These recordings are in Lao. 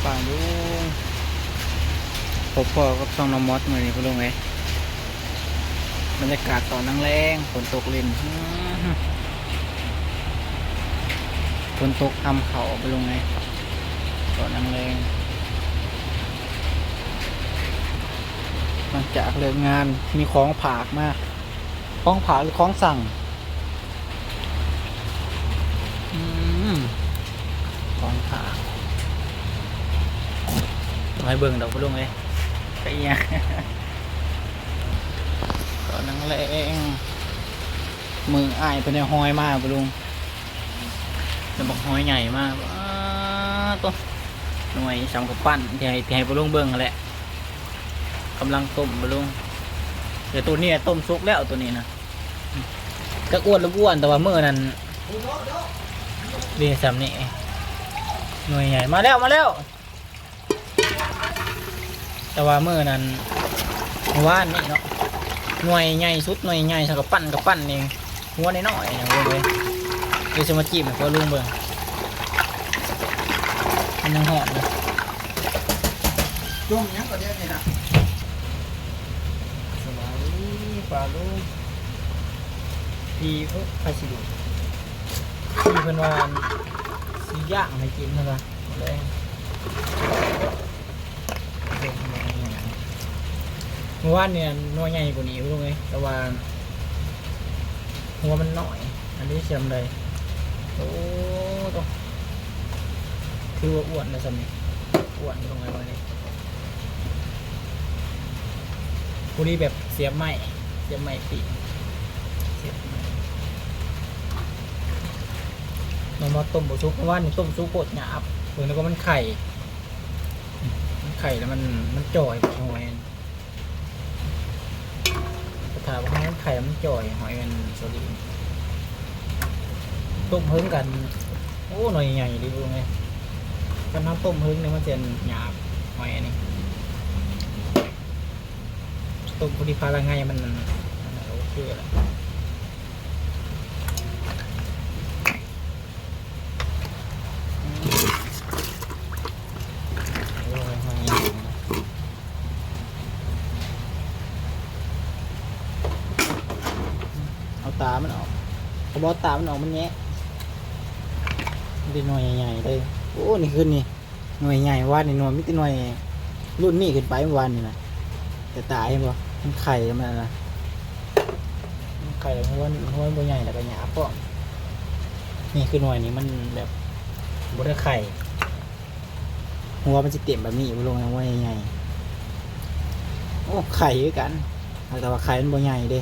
ປ້າລຸງ ພົບພໍ້ກັບຊ່ອງນ້ອງມອດມື້ນີ້ ພໍ່ລຸງເອີຍ. ບັນຍາກາດຕອນແລງໆ ຝົນຕົກຫຼິ້ນ ອື ຝົນຕົກອຳເຂົ້າ ພໍ່ລຸງເອີຍ ຕອນແລງໆ. ຫຼັງຈາກເລີກງານ ມີຂອງຝາກມາ. ຂອງຝາກ ຫຼື ຂອງສັ່ງ? ອືມ ຂອງຝາກ ບໍ່ໃຫ້ເບິ່ງດອກ ພໍ່ລຸງເອີຍ. ກະອີ່ຫຍັງ ຕອນແລງໆ ມື້ອ້າຍເພິ່ນໄດ້ຫອຍມາ ພໍ່ລຸງ. ແລ້ວບັກຫອຍໃຫຍ່ມາ ປາດໂທ້ ໜ່ວຍສ່ຳກຳປັ້ນ ທີ່ໃຫ້ ທີ່ໃຫ້ພໍ່ລຸງເບິ່ງຫັ້ນແຫຼະ. ກຳລັງຕົ້ມ ພໍ່ລຸງ. ແຕ່ໂຕນີ້ຕົ້ມສຸກແລ້ວ ໂຕນີ້ນະ. ຈັກອ້ວນຫຼືບໍ່ອ້ວນ ແຕ່ວ່າມື້ນັ້ນ ນີ້ສ່ຳນີ້ ໜ່ວຍໃຫຍ່ ມາແລ້ວ ມາແລ້ວ. ແຕ່ວ່າມື້ນັ້ນ ມື້ວານນີ້ເນາະ ໜ່ວຍໃຫຍ່ສຸດ ໜ່ວຍໃຫຍ່ສ່ຳກຳປັ້ນ ກຳປັ້ນນີ້ ຫົວນ້ອຍໆ ນະເວີຍ. ດຽວຊິມາຈີ້ມໃຫ້ພໍ່ລຸງເບິ່ງ ມັນຍັງຮ້ອນຢູ່. ຈົ່ມຫຍັງກໍແດດນີ້ນະ. ສະບາຍດີປ້າລຸງ. ພີ່ ໂອ້ ໃຜຊິດູ ພີ່ເພິ່ນວ່າຊິຍ່າງໃຫ້ກິນເພິ່ນວ່າ ມື້ວານນີ້ໜ່ວຍໃຫຍ່ກວ່ານີ້ ພີ່ນ້ອງເອີຍ ແຕ່ວ່າຫົວມັນນ້ອຍ. ອັນນີ້ສ່ຳໃດ ໂອ້ ໂຕ ຖືວ່າອ້ວນແລ້ວສ່ຳນີ້ ອ້ວນລົງໄປໝົດນີ້. ພໍດີແບບສຽບໄມ້ ສຽບໄມ້ປີ້ງ ສຽບໄມ້. ນ້ອງມອດຕົ້ມບໍ່ສຸກ ເມື່ອວານນີ້ຕົ້ມສຸກໂພດຫຍາບ ເບິ່ງແລ້ວກໍມັນໄຂ່ ມັນໄຂ່ແລ້ວມັນ ມັນຈ່ອຍ ຫອຍ ຖ້າວ່າມັນໄຂ່ມັນຈ່ອຍ ຫອຍແມ່ນສາລີ. ຕົ້ມເຫິງກັນ ໂອ້ ໜ່ວຍໃຫຍ່ເດ້ເບິ່ງເດ້. ຄັນເຮົາຕົ້ມເຫິງນີ້ມັນຈະຫຍາບ ຫອຍອັນນີ້ ຕົ້ມພໍດີພາລະໄງ ມັນ ມັນໂອເຄແລ້ວ. ເອົາຕາມັນອອກ ເຂົາບອກເອົາຕາມັນອອກ ມັນແຍະ ມັນເປັນໜ່ວຍໃຫຍ່ໆເລີຍ. ໂອ້ ນີ້ຄືນີ້ ໜ່ວຍໃຫຍ່ ວານນີ້ໜ່ວຍ ມີແຕ່ໜ່ວຍລຸ້ນນີ້ຂຶ້ນໄປ ເມື່ອວານນີ້ນະ. ແຕ່ຕາເຫັນບໍ່ ມັນໄຂ່ແລ້ວ ມັນນະ ມັນໄຂ່ແລ້ວ ຫົວ ຫົວມັນບໍ່ໃຫຍ່ ແລ້ວກໍຫຍາບພ້ອມ. ນີ້ຄືໜ່ວຍນີ້ມັນແບບບໍ່ໄດ້ໄຂ່ ຫົວມັນຊິເຕັມແບບນີ້ ບໍ່ລົງໃນຫົວໃຫຍ່ໆ. ໂອ້ ໄຂ່ຄືກັນ ແຕ່ວ່າໄຂ່ມັນບໍ່ໃຫຍ່ເດ້.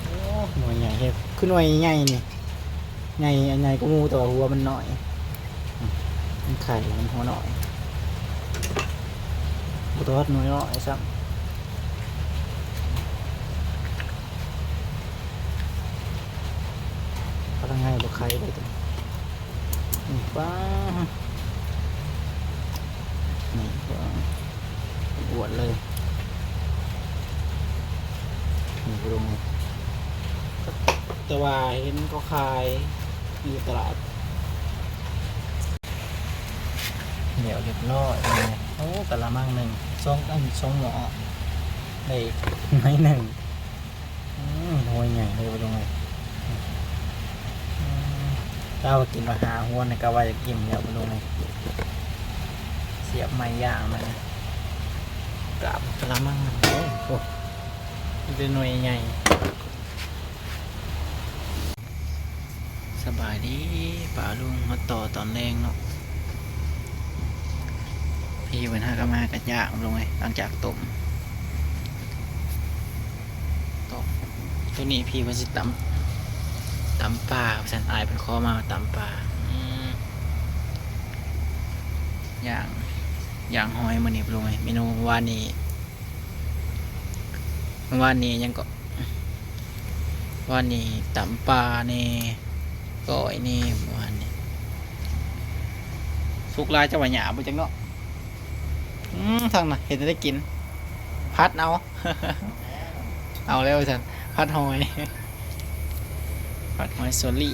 ໂອ້ ໜ່ວຍໃຫຍ່ແຮງ ຄືໜ່ວຍໃຫຍ່ນີ້ ໃຫຍ່ ໃຫຍ່ກວ່າໝູ່ ແຕ່ວ່າຫົວມັນນ້ອຍ. ມັນໄຂ່ ມັນຫົວນ້ອຍ ບໍ່ທອດໜ່ວຍນ້ອຍຊ້ຳ. ພະນັກງານບໍ່ຂາຍໄດ້ຕົວນີ້ ນີ້ ປ້າ ນີ້ ປ້າ ອວດເລີຍ. ນີ້ ບໍ່ລົງເລີຍ ແຕ່ວ່າເຫັນເຂົາຂາຍຢູ່ຕະຫຼາດ. ແລ້ວຮຽບຮ້ອຍເລີຍ. ໂອ້ ກະລະມັງໜຶ່ງ ສອງ ອັນ ສອງໝໍ້ ໄດ້ໜ້ອຍໜຶ່ງ. ອືມ ຫົວໃຫຍ່ເລີຍ ບໍ່ຕ້ອງເລີຍ. ອືມ ຖ້າວ່າກິນວ່າຫ້າຫົວນີ້ກະວ່າຢາກອີ່ມແລ້ວ ບໍ່ຕ້ອງເລີຍ. ສຽບໄມ້ຢ່າງມັນ ກາບກະລະມັງ. ໂອ້ ໂອ້ ມີແຕ່ໜ່ວຍໃຫຍ່. ສະບາຍດີປ້າລຸງ ມາຕໍ່ຕອນແລງເນາະ. ພີ່ເພິ່ນຫາກະມາກະຍ່າງລົງເລີຍ ຫຼັງຈາກຕົ້ມ. ໂຕ ໂຕນີ້ພີ່ເພິ່ນຊິຕຳ ຕຳປາວ່າຊັ້ນ ອ້າຍເພິ່ນຂໍມາຕຳປາ. ອືມ ຍ່າງ ຍ່າງຫອຍມື້ນີ້ ລຸງເອີຍ. ເມນູມື້ວານນີ້ ມື້ວານນີ້ຫຍັງເກາະ ວານນີ້ຕຳປາແດ່ ກ້ອຍແດ່ ມື້ວານນີ້. ສຸກຫຼາຍ ຈັກວ່າຫຍາບບໍ່ຈັກເນາະ. ອືມ ທາງນັ້ນເຮັດແນວໃດກິນ ຜັດເອົາ ເອົາແລ້ວວ່າຊັ້ນ ຜັດຫອຍ. ຜັດຫອຍເຊີຣີ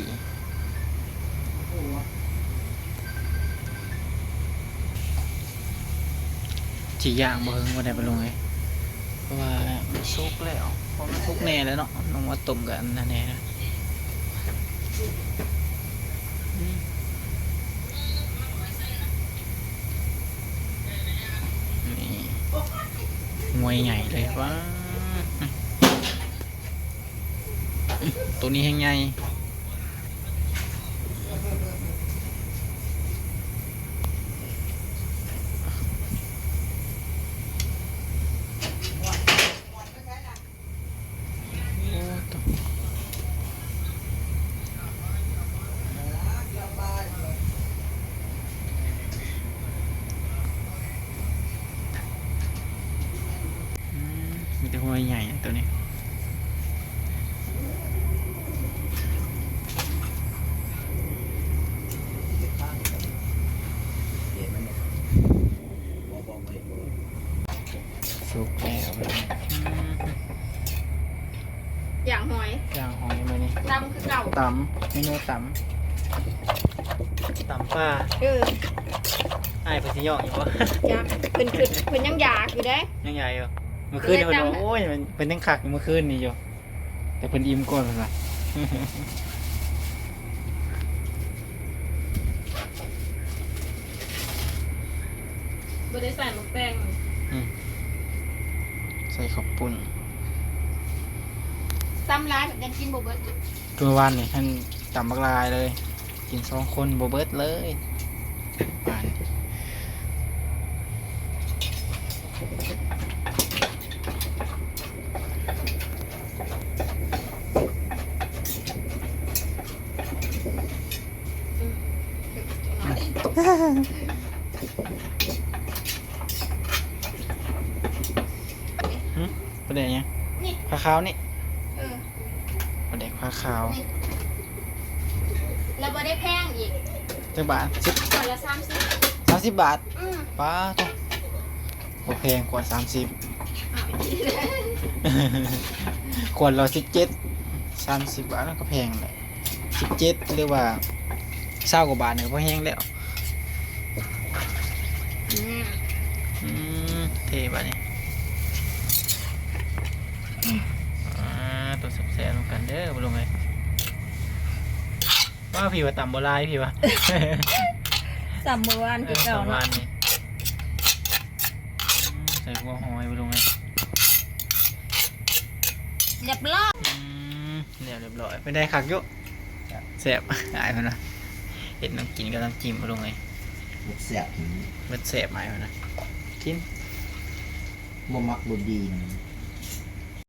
ຊິຍ່າງບໍ່ເຫິງບໍ່ໄດ້ປະລຸງເອີຍ ເພາະວ່າມັນສຸກແລ້ວ ເພາະມັນສຸກແນ່ແລ້ວເນາະ ລົງມາຕົ້ມກັບອັນນັ້ນແນ່ນະ. ນີ້ ຫອຍໃຫຍ່ເລີຍ ວ້າ ໂຕນີ້ແຮງໃຫຍ່. ອືມ ມີແຕ່ຫອຍໃຫຍ່ໂຕນີ້. ສຸກແລ້ວ ອືມ ຍ່າງຫອຍ ຍ່າງຫອຍມື້ນີ້ ຕຳຄືເກົ່າ ຕຳ ເມນູຕຳ ຕຳປາ ເອີ ອ້າຍເພິ່ນຊິຍໍ້ຢູ່ບໍ່? ຈັກ ເພິ່ນຄື ເພິ່ນຍັງຢາກຢູ່ເດ້ ຍັງຢາກຢູ່ ມື້ຄືນນີ້ເພິ່ນວ່າ ໂອ້ຍ ເພິ່ນຍັງຄັກຢູ່ມື້ຄືນນີ້ຢູ່ ແຕ່ເພິ່ນອີ່ມກ່ອນພຸ້ນລະ ບໍ່ໄດ້ໃສ່ໝາກແຕງ ອືມ ໃສ່ເຂົ້າປຸ້ນ ຕຳຫຼາຍແບບຍັງກິນບໍ່ເບິດ ຄືວານນີ້ຫັ້ນຕຳບັກຫຼາຍເລີຍ ກິນສອງຄົນບໍ່ເບິດເລີຍ ປານ ຫຶ ປາແດກຫຍັງ? ນີ້ ປາຂາວນີ້ ເອີ ປາແດກປາຂາວ ນີ້ ແລ້ວບໍ່ໄດ້ແພງອີກ ຈັກບາດ? ສິບ ຖ້ວຍລະສາມສິບ ສາມສິບບາດ ອືມ ປາໂທ້ ບໍ່ແພງ ຂວດສາມສິບ ອ້າວ ຂວດລະສິບເຈັດ ສາມສິບບາດ ມັນກໍແພງແຫຼະ ສິບເຈັດ ຫຼືວ່າຊາວກວ່າບາດນີ້ກໍພໍແຮງແລ້ວ ອືມ ອືມ ເທບາດນີ້ ອ່າ ໂຕແຊບໆນຳກັນເດີ ບໍ່ລົງເອີຍ. ວ່າພີ່ວ່າຕຳບໍ່ຫຼາຍ ພີ່ວ່າ ຕຳມື້ວານຄືເກົ່າເນາະ ຕຳວານນີ້ ອືມ ໃສ່ຫົວຫອຍໄປລົງເລີຍ ຮຽບຮ້ອຍ ອືມ ແລ້ວຮຽບຮ້ອຍ ເປັນໄດ້ຄັກຢູ່ ແຊບ ອ້າຍເພິ່ນວ່າ ເຮັດນ້ຳກິນກັບນ້ຳຈິ້ມໄປລົງເລີຍ ແຊບ ເບິດແຊບ ອ້າຍເພິ່ນວ່າ ກິນ ບໍ່ມັກບໍ່ດີ.